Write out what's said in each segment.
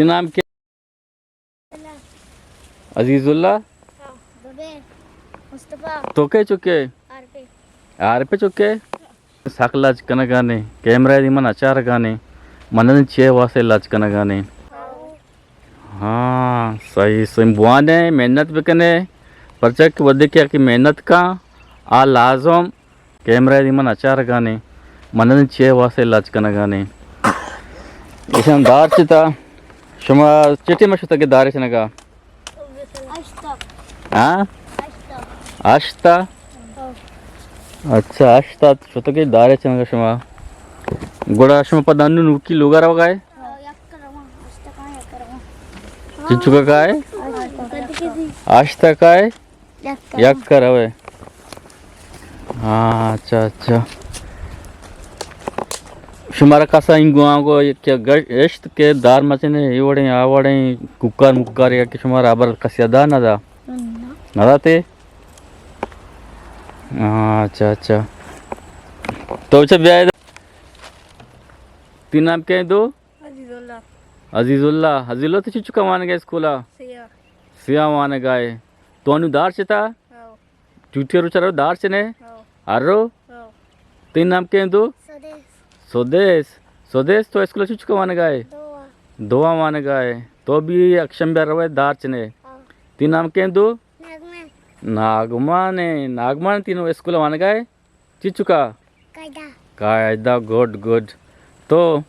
تئی نام کئے؟ عزیز اللہ۔ ہاں، زبیر۔ مصطفیٰ۔ تو کئے چکے؟ آر پہ۔ آر پہ چکے؟ سک لاج کنگانے، کیمرہ دی من اچارگانے، من چے واسطے لاج کنگانے؟ ہاں، صحیح، صحیح۔ بوانے، محنت بکنے، پرچا کہ ودے کہ، کہ محنت کا، آ لازم کیمرہ دی من اچارگانے، من چے واسطے لاج کنگانے۔ ایشان دار چتا، شما چٹی ما شتگے دارے چنگا؟ ہشتا۔ ہاں؟ ہشتا۔ ہشتا؟ ہاں۔ اچھا، ہشتا شتگے دارے چنگا شما۔ گڑا شما پدا انو نوکی لوگا روگائے؟ ہاں، یک رواں، ہشتا کائے، یک رواں۔ چنچو کا کائے؟ ہشتا۔ ہشتا کائے؟ یک کر۔ یک کر ہوئے۔ ہاں، اچھا، اچھا۔ شمارا کسا انگو آنگو کہ گش-، اشت کہ دار مچنے، اے وڑیں، آ وڑیں، کوکار مکار یا کہ شمارا خبر کسیا دا نہ دا؟ نہ۔ نہ داتے؟ ہاں، اچھا، اچھا۔ تو اچھا بیا ادھر۔ تئی نام کئے دو؟ عزیز اللہ۔ عزیز اللہ، عزیز اللہ تو چچو کا وانگا اسکولا؟ سیا۔ سیا وانگائے۔ تو انو دار چتا؟ ہاؤ۔ چوٹی روچا رو دار چنے؟ ہاؤ۔ ہر رو؟ ہاؤ۔ تئی نام کئے دو؟ سدیس۔ سدیس۔ سدیس تو اسکول چچو کا وانگائے؟ دوا۔ دوا وانگائے۔ تو بھی یک شنبے روئے دار چنے؟ ہاؤ۔ تئی نام کئے دو؟ ناگمان۔ ناگمان ہے، ناگمان تئی نو اسکول وانگائے؟ چچو کا؟ قاعدہ۔ قاعدہ، گڈ، گڈ۔ تو؟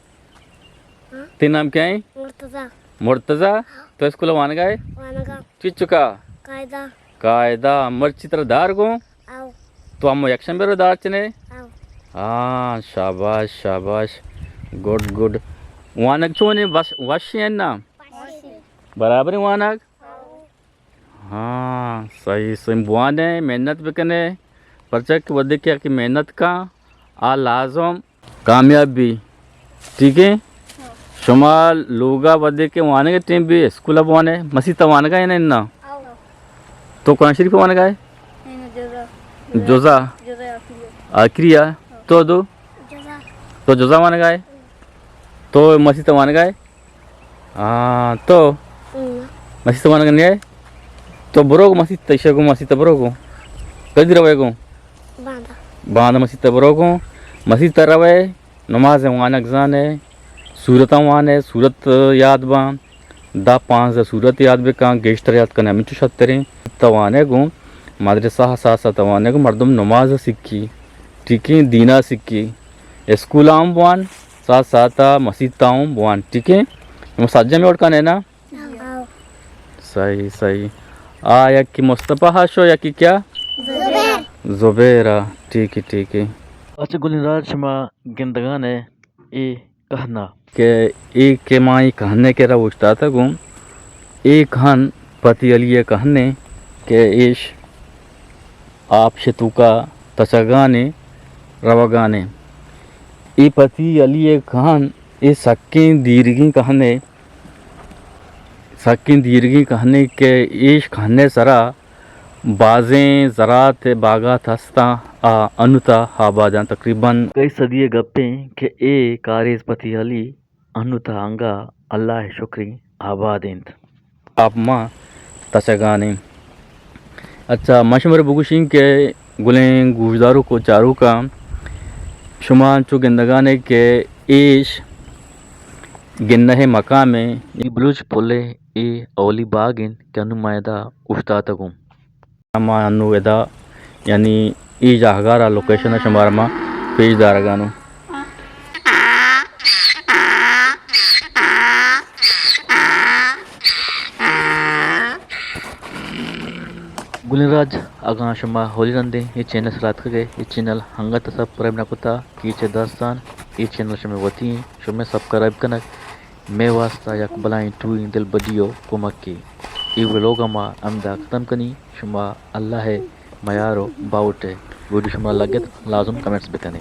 ہاں؟ تئی نام کئے؟ مرتضی۔ مرتضی؟ ہاں۔ تو اسکول وانگائے؟ وانگا۔ چچو کا؟ قاعدہ۔ قاعدہ۔ مرچی ترا دار گوں؟ آؤ۔ تو ہمو یک شنبے رو دار چنے؟ آؤ۔ ہاں، شاباش، شاباش۔ گڈ، گڈ۔ وانگ چونے؟ وش، وش ہیں نا؟ وش۔ برابر وانگ؟ آؤ۔ ہاں، صحیح، صحیح۔ بوانے، محنت بکنے، پرچا کہ ودے کہ، کہ محنت کا، آ لازم کامیاب بی۔ ٹھیک ہے؟ شما لوگا ودے کہ وانگے ٹیم بی اسکول بوانے، مسیت وانگا یا نہ؟ تو قرآن شریف وانگا ہے؟ جزا۔ جزا؟ جزا آخری ہے۔ آخری ہے؟ تو دو؟ جزا۔ تو جزا وانگا ہے؟ تو مسیت وانگا ہے؟ ہاں، تو؟ ہم۔ مسیت وانگ نیائے؟ تو برو گو مسیت، ایشا گو مسیت برو گو۔ کدی روے گو؟ باندا۔ باندا مسیت برو گو۔ مسیت روے، نماز وانگ زانے، سورتاں وانے، سورت یاد باں، دہ پانزدہ سورت یاد بکاں، گیشتر یاد کنے ہمینچو شتریں۔ تو وانے گو، مدرسہ ساتھ ساتھ وانے گو، مردم نماز سکی، ٹھیک ہے، دینا سکی، اسکول ہم وان، ساتھ ساتھ ءَ مسیت ءَ اوں بوان، ٹھیک ہے؟ نوں سجہ میں اڑ کنے نا؟ ہاں۔ صحیح، صحیح۔ آ، یکی مصطفی ہا شو، یکی کیا؟ زبیر۔ زبیر، آ، ٹھیک ہے، ٹھیک ہے۔ اچھا، گلیں راج شما گندگان ہے اے کہنا۔ کہ اے کہ ما اے کہنے کہ را اوشتاتا گوں، اے کہن پتی علی اے کہنے کہ ایش آپ شتوکا تچگانے روگانے۔ اے پتی علی ءِ کہن، اے سکیں دیرگیں کہنے، سکیں دیرگیں کہنے کہ ایش کہنے سرا بازیں زراعت ءِ باگات ہستاں، آ انوتا آباداں۔ تقریباً کئی صدی ءِ گپیں کہ اے کاریز پتی علی انوتا انگا اللہ ءِ شکریں آباد انت۔ آپ ما تچگان ایں۔ اچھا، ما شمارا بگوشیں کہ گلیں گوشداروک و چاروکاں، شما انچو گندگانے کہ ایش گندہ مقام ایں۔ اے بلوچ پل ءِ اے اولی باگ انت کہ انوں ما ادا اوشتاتگوں۔ ما انوں ادا، یعنی اے جاگہ را لوکیشن ءَ شمارا ما پیش دارگانوں۔ گلیں راج، اگاں شما اولی رندیں اے چینل سرا اتکگے، اے چینل انگت سبسکرائب نہ کتا، کیچ ءِ داستان، اے چینل شمئے وتی ایں، شمئے سبسکرائب کنگ مئے واستا یک بلاہیں ٹوہیں دلبڈی و کمکے۔ اے ولوگ ءَ ما ہمدا ختم کنیں۔ شما اللہ ءِ میار و باہوٹ ئے۔ ویڈیو شما لگت، لازم کمنٹس بکنے۔